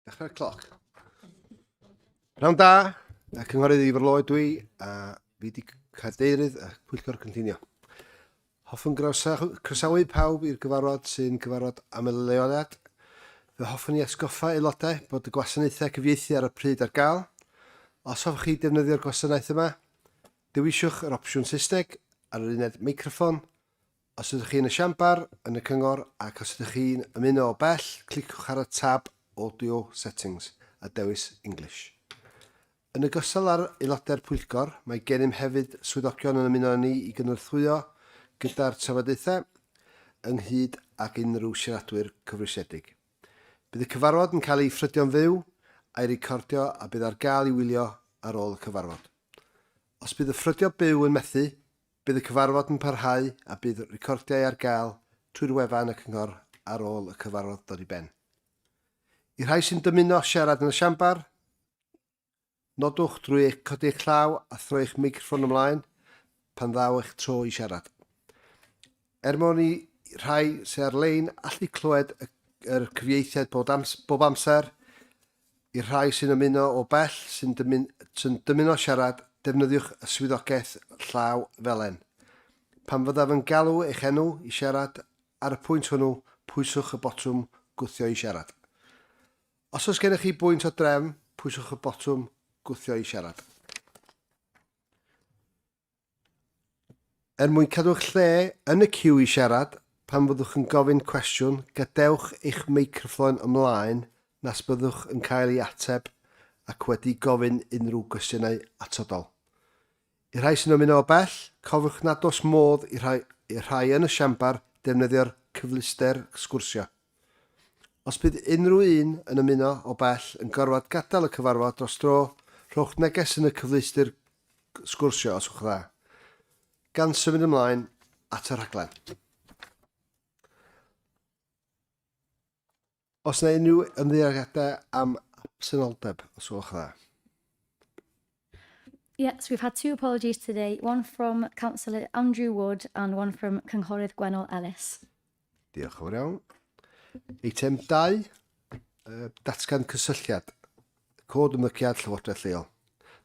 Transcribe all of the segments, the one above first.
Dechrau'r cloc. Pnawn da, y cynghorydd Ifor Lloyd dwi, a fi di cadeirydd y Pwyllgor Cynllunio. Hoffwn croesawu pawb i'r gyfarfod sy'n gyfarfod am y leoliad. Fe hoffwn i atgoffa aelodau bod y gwasanaethau cyfieithu ar y pryd ar gael. Os hoffech chi defnyddio'r gwasanaeth yma, dewisiwch yr opsiwn Saesneg ar yr uned meicroffon Os ydych chi yn y siambar, yn y cyngor ac os ydych chi'n ymuno o bell, cliciwch ar y tab Audio Settings a dewis English. Yn ogystal â'r aelodau'r pwyllgor, mae gennym hefyd swyddogion yn ymuno â ni i gynorthwyo gyda'r trafodaethau, ynghyd ag unrhyw siaradwyr cyfrwysedig. Bydd y cyfarfod yn cael ei ffrydio'n fyw a'i recordio a bydd ar gael i wylio ar ôl y cyfarfod. Os bydd y ffrydio byw yn methu, Bydd y cyfarfod yn parhau a bydd recordiau ar gael trwy'r wefan y Cyngor ar ôl y cyfarfod ddod i ben. I'r rhai sy'n dymuno siarad yn y siambar, nodwch drwy eich codi eich llaw a throi eich meicroffon ymlaen pan ddaw eich tro i siarad. Er mwyn i rhai sydd ar-lein allu clywed y, yr cyfieithiad bod ams, bob amser, I'r rhai sy'n ymuno o bell sy'n dymun, sy'n dymuno siarad, defnyddiwch y swyddogaeth llaw felen. Pan fyddaf yn galw eich enw i siarad, ar y pwynt hwnnw, pwyswch y botwm gwthio i siarad. Os oes gennych chi bwynt o drefn, pwyswch y botwm gwthio i siarad. Er mwyn cadw'ch lle yn y ciw i siarad, pan fyddwch yn gofyn cwestiwn, gadewch eich meicroffon ymlaen nes byddwch yn cael ei ateb ac wedi gofyn unrhyw gwestiynau atodol. I'r rhai sy'n ymuno o bell, cofiwch nad oes modd i'r rhai, i'r rhai yn y siambar defnyddio'r cyfleuster sgwrsio. Os bydd unrhyw un yn ymuno o bell yn gorfod gadael y cyfarfod dros dro, rhowch neges yn y cyfleuster sgwrsio os gwch dda. Gan symud ymlaen at y rhaglen. Os yna unrhyw ymddiheuriadau am absenoldeb, os gwelwch dda. Yes, we've had two apologies today, one from Councillor Andrew Wood and one from Cynghorydd Gwennol Ellis. Diolch yn fawr iawn. Eitem 2, datgan cysylltiad, cod ymddygiad Llywodraeth Leol.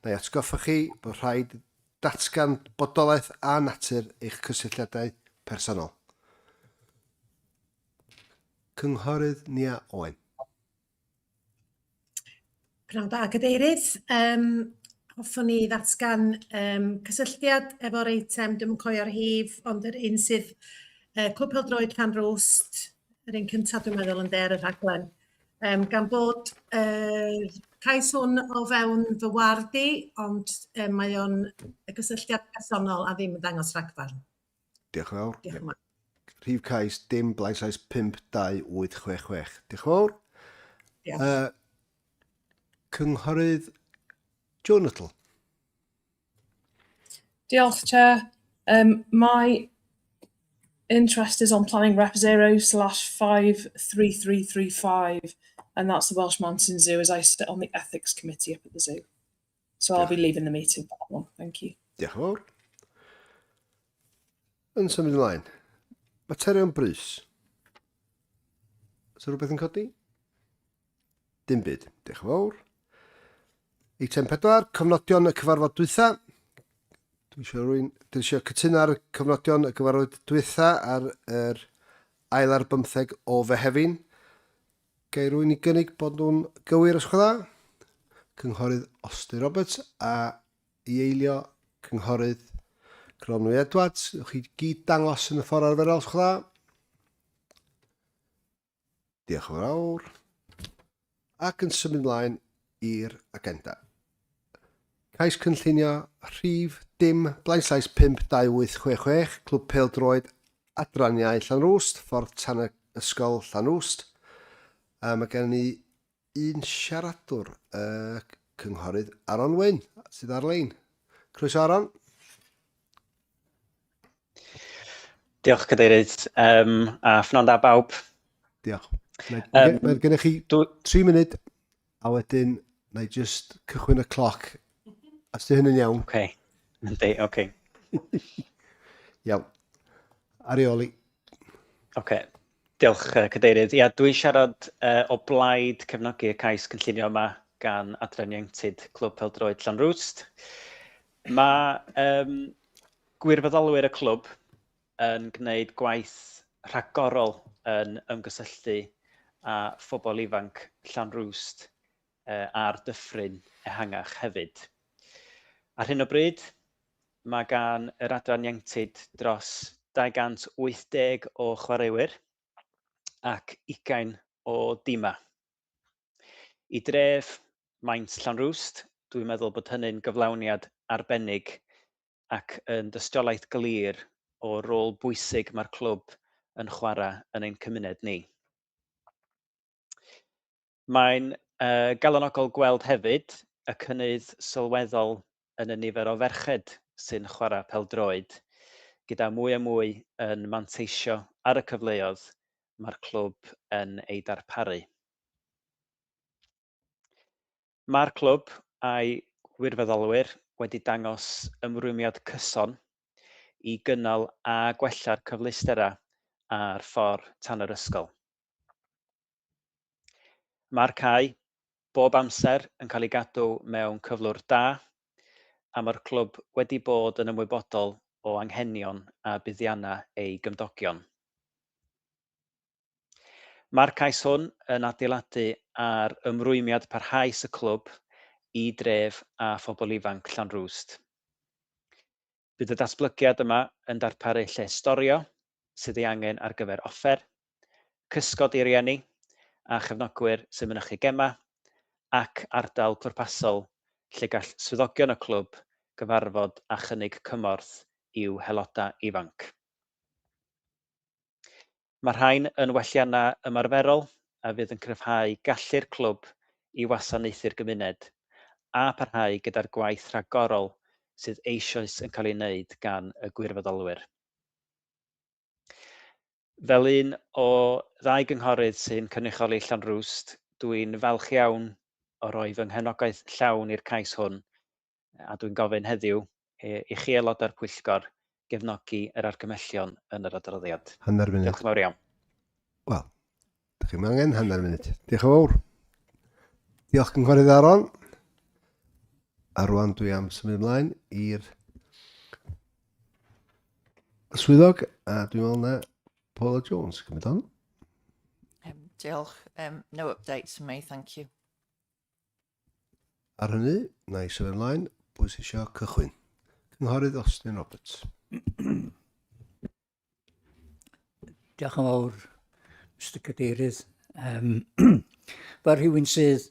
Na i atgoffa chi bod rhaid datgan bodolaeth a natur eich cysylltiadau personol. Cynghorydd Nia Owen. Pnawn da, Cadeirydd. Um, hoffwn i ddatgan um, cysylltiad efo'r eitem, dwi'm yn cofio'r rhif, ond yr un sydd uh, Clwb Pêl-droed Llanrwst, yr un cyntaf dwi'n meddwl yn ar y rhaglen. Um, gan bod yr uh, cais hwn o fewn fy ward i, ond um, mae o'n y gysylltiad personol a ddim yn dangos rhagfarn. Diolch yn fawr. Diolch yn fawr. Rhif cais dim blaenllaes 52866. Diolch yn fawr. Diolch. Cynghorydd Joe Nuttall. Diolch, Chair. My interest is on planning rep 0/53335, and that's the Welsh Mountain Zoo, as I sit on the ethics committee up at the zoo. So I'll be leaving the meeting for that one. Thank you. Diolch yn fawr. Yn symud ymlaen. Materion brys. Oes rhywbeth yn codi? Dim byd. Diolch yn fawr. Eitem 4, cofnodion y cyfarfod dwytha. Dwi eisiau rwy'n... Dwi eisiau cytuno ar y cofnodion y cyfarfod dwytha ar yr ail ar bymtheg o Fehefin. Gai rwy'n i gynnig bod nhw'n gywir os gwelwch dda? Cynghorydd Austin Roberts a i eilio Cynghorydd Gronwy Edwards. Ewch chi gyd dangos yn y ffordd arferol os gwelwch dda? Diolch yn fawr. Ac yn symud ymlaen i'r agenda. Cais cynllunio rhif dim blaenllaes 52866, Clwb Pêl-droed Adran Iau Llanrwst, Ffordd Tan y Ysgol Llanrwst. A mae gen ni un siaradwr, y cynghorydd Aron Wyn, sydd ar-lein. Croeso Aron. Diolch Cadeirydd, um, a ffynnon da bawb. Diolch. Mae, um, mae gennych chi 3 munud A wedyn, na i just cychwyn y cloc. Os di hynny'n iawn. Oce. Okay. Yndi, oce. Okay. iawn. Ar ei ôl i. Oce. Okay. Diolch, Cadeirydd. Ia, dwi'n siarad o blaid cefnogi y cais cynllunio yma gan Adran Ieuenctid Clwb Pêl-droed Llanrwst. Mae gwirfoddolwyr y clwb yn gwneud gwaith rhagorol yn ymgysylltu â phobl ifanc Llanrwst a'r dyffryn ehangach hefyd. Ar hyn o bryd, mae gan yr adran ieuenctid dros 280 o chwaraewyr ac 20 o dimau. I dref maint Llanrwst, dwi'n meddwl bod hynny'n gyflawniad arbennig ac yn dystiolaeth glir o rôl bwysig mae'r clwb yn chwarae yn ein cymuned ni. Mae'n galonogol gweld hefyd y cynnydd sylweddol yn y nifer o ferched sy'n chwarae pêl-droed, gyda mwy a mwy yn manteisio ar y cyfleoedd mae'r clwb yn ei darparu. Mae'r clwb a'i wirfoddolwyr wedi dangos ymrwymiad cyson i gynnal a gwella'r cyfleusterau ar ffordd tan yr ysgol. Mae'r cae bob amser yn cael ei gadw mewn cyflwr da, a mae'r clwb wedi bod yn ymwybodol o anghenion a buddiannau ei gymdogion. Mae'r cais hwn yn adeiladu ar ymrwymiad parhaus y clwb i dref a phobl ifanc Llanrwst. Bydd y datblygiad yma yn darparu lle storio sydd ei angen ar gyfer offer, cysgod i rieni a chefnogwyr sy'n mynychu gemau, ac ardal pwrpasol lle gall swyddogion y clwb gyfarfod a chynnig cymorth i'w haelodau ifanc. Mae rhain yn welliannau ymarferol a fydd yn cryfhau gallu'r clwb i wasanaethu'r gymuned a parhau gyda'r gwaith rhagorol sydd eisoes yn cael ei wneud gan y gwirfoddolwyr. Fel un o ddau gynghorydd sy'n cynrychioli Llanrwst, dwi'n falch iawn o roi fy nghefnogaeth llawn i'r cais hwn a dwi'n gofyn heddiw i chi aelodau'r pwyllgor gefnogi yr argymhellion yn yr adroddiad. Hanner munud. Diolch yn fawr iawn. Wel, dych chi'n angen hanner munud. Diolch yn fawr. Diolch Cynghorydd Aron. A rwan dwi am symud ymlaen i'r swyddog, a dwi'n meddwl na Paula Jones cymryd on. Diolch. No updates from me, thank you. Ar hynny, na i symud ymlaen, pwy sy'n eisiau cychwyn? Cynghorydd Austin Roberts. Diolch yn fawr, Mr Cadeirydd. Fel rhywun sydd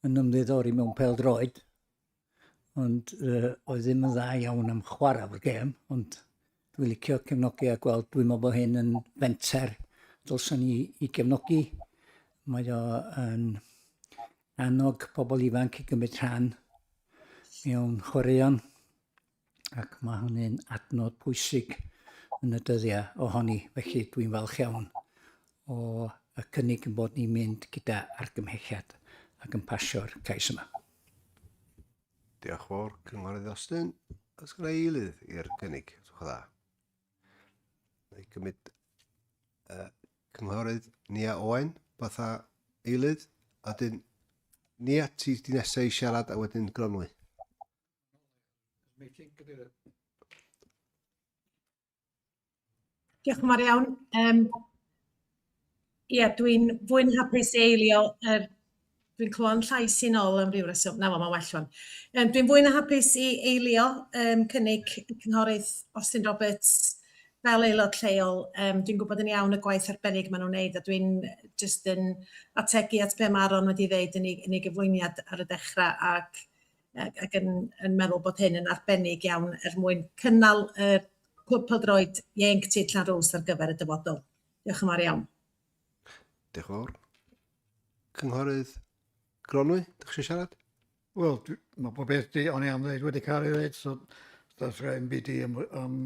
yn ymddiddori mewn pêl-droed, ond oedd ddim yn dda iawn am chwarae o'r gêm, ond dwi'n licio cefnogi a gweld, dwi'n meddwl bod hyn yn fenter dylswn ni i gefnogi. Mae o yn annog pobl ifanc i gymryd rhan mewn chwaraeon, ac mae hynny'n adnod pwysig yn y dyddiau ohoni, felly dwi'n falch iawn o y cynnig yn bod ni'n mynd gyda argymhelliad ac yn pasio'r cais yma. Diolch fawr, Cynghorydd Austin. Oes gen i eilydd i'r cynnig? Swch dda. Na i gymryd Cynghorydd Nia Owen, fatha eilydd, a dyn Nia, ti di nesaf i siarad a wedyn Gronwy. Diolch yn fawr iawn. Ie, dwi'n fwy na hapus i eilio yr... Dwi'n clywed llais i'n ôl am ryw reswm. Na fo, mae'n well rwan. Dwi'n fwy na hapus i eilio cynnig y Cynghorydd Austin Roberts fel aelod lleol. Dwi'n gwybod yn iawn y gwaith arbennig maen nhw'n wneud a dwi'n jyst yn ategu at be mae Aaron wedi ddeud yn ei, yn ei gyflwyniad ar y dechrau ac, ac yn, yn meddwl bod hyn yn arbennig iawn er mwyn cynnal y Clwb Pêl-droed Ieuenctid Llanrwst ar gyfer y dyfodol. Diolch yn fawr iawn. Diolch yn fawr. Cynghorydd Gronwy, ydych chi'n siarad? Wel, mae bob beth di, o'n i am ddeud wedi cael ei ddeud, so does rhaid byd i am, am,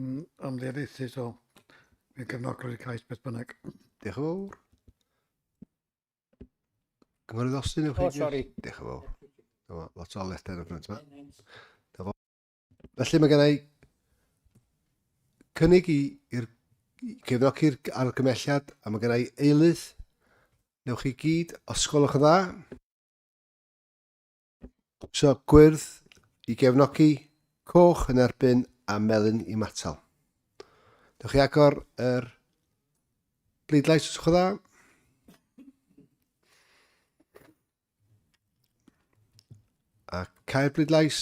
ymddiheuraethu, so fi'n cefnogol i'r cais beth bynnag. Diolch yn fawr. Cynghorydd Austin, ewch O, sori. Diolch yn fawr. Dyma, lot o alwadau yn y ffrynt yma. Felly mae gen i cynnig i'r cefnogi'r argymhelliad a mae gennau eilydd. Newch chi gyd, os gwelwch yn dda. So, gwyrdd i gefnogi, coch yn erbyn a melyn i matal. Newch chi agor yr bleidlais os gwelwch yn dda. A cau'r bleidlais.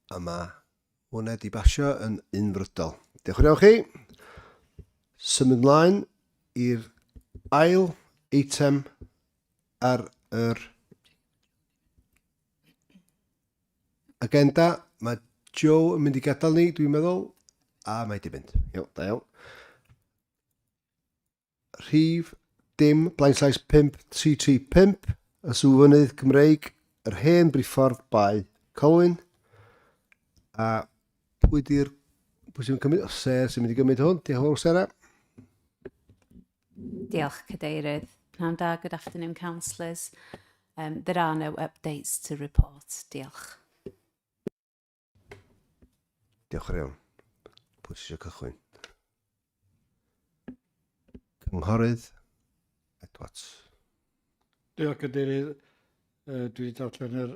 A mae hwnna di basio yn unfrydol. Diolch yn fawr chi. Symud mlaen i'r ail eitem ar yr agenda. Mae Joe yn mynd i gadael ni, dwi'n meddwl. A mae di mynd. Iawn, da iawn. Rhif dim blaenllais 5335, y Sŵfynydd Cymreig, yr hen briffordd Bae Colwyn. A pwy di'r... Pwy sy'n cymryd? O, Sarah sy'n mynd i gymryd hwn. Diolch yn fawr, Sarah. Diolch, Cadeirydd. Pnawn da, good afternoon, councillors. There are no updates to report. Diolch. Diolch yn iawn. Pwy sy'n eisiau cychwyn? Cynghorydd Edwards. Diolch Cadeirydd. Uh, dwi wedi darllen yr,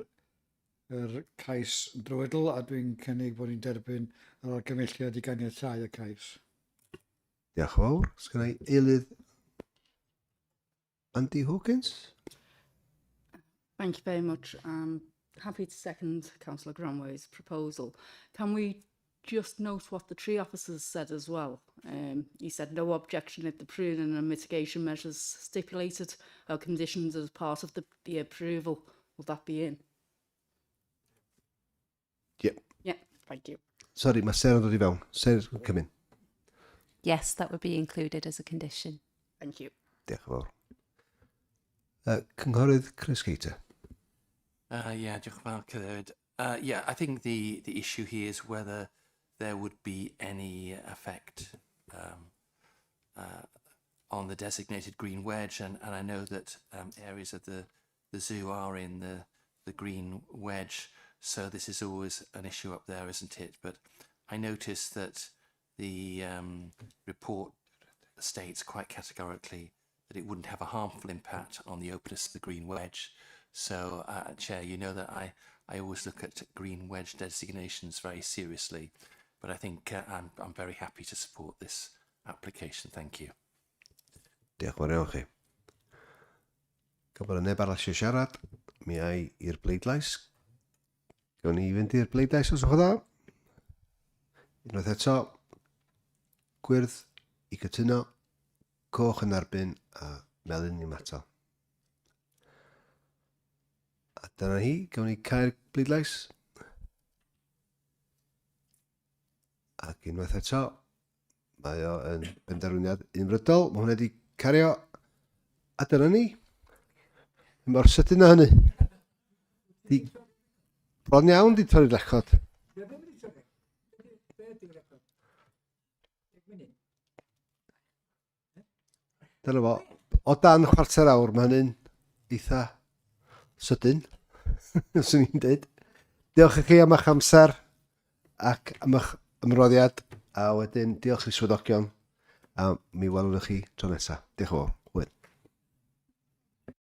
yr cais yn drwydl a dwi'n cynnig bod ni'n derbyn yr argymelliad i ganiatáu y cais. Diolch yn fawr. Sgynna i eilydd Andy Hawkins? Thank you very much. I'm happy to second Councillor Granway's proposal. Can we just note what the tree officers said as well? Um, he said no objection if the pruning and mitigation measures stipulated are conditions as part of the, the approval. Will that be in? Yep. Yeah, thank you. Sorry, mae Sarah yn dod i fewn. Sarah's come in. Yes, that would be included as a condition. Thank you. Diolch yn fawr. Uh, Cynghorydd Chris Cater. Uh, yeah, diolch yn fawr, Cadeirydd. Yeah, I think the, the issue here is whether there would be any effect um, uh, on the designated green wedge, and, and I know that um, areas of the, the zoo are in the, the green wedge, so this is always an issue up there, isn't it? But I noticed that the um, report states quite categorically that it wouldn't have a harmful impact on the openness of the green wedge. So, uh, Chair, you know that I, I always look at green wedge designations very seriously, but I think uh, I'm, I'm very happy to support this application. Thank you. Diolch yn fawr iawn chi. Gan bod neb arall eisiau siarad, mi ai i'r bleidlais. Gawn ni fynd i'r bleidlais os yw'ch dda. Unwaith eto, gwyrdd i gytuno, coch yn erbyn a melyn i matal. A dyna hi, gawn ni cau'r bleidlais. Ac unwaith eto, mae o yn benderfyniad unfrydol. Mae hwnna wedi cario. A dyna ni. Mor sydyn na hynny. Di, bron iawn di torri'r record. Dyna fo. O dan chwarter awr, mae hynny'n eitha sydyn, swn i'n dweud. Diolch i chi am eich amser ac am eich ymroddiad, a wedyn diolch i swyddogion, a mi welwn chi tro nesaf. Diolch yn fawr.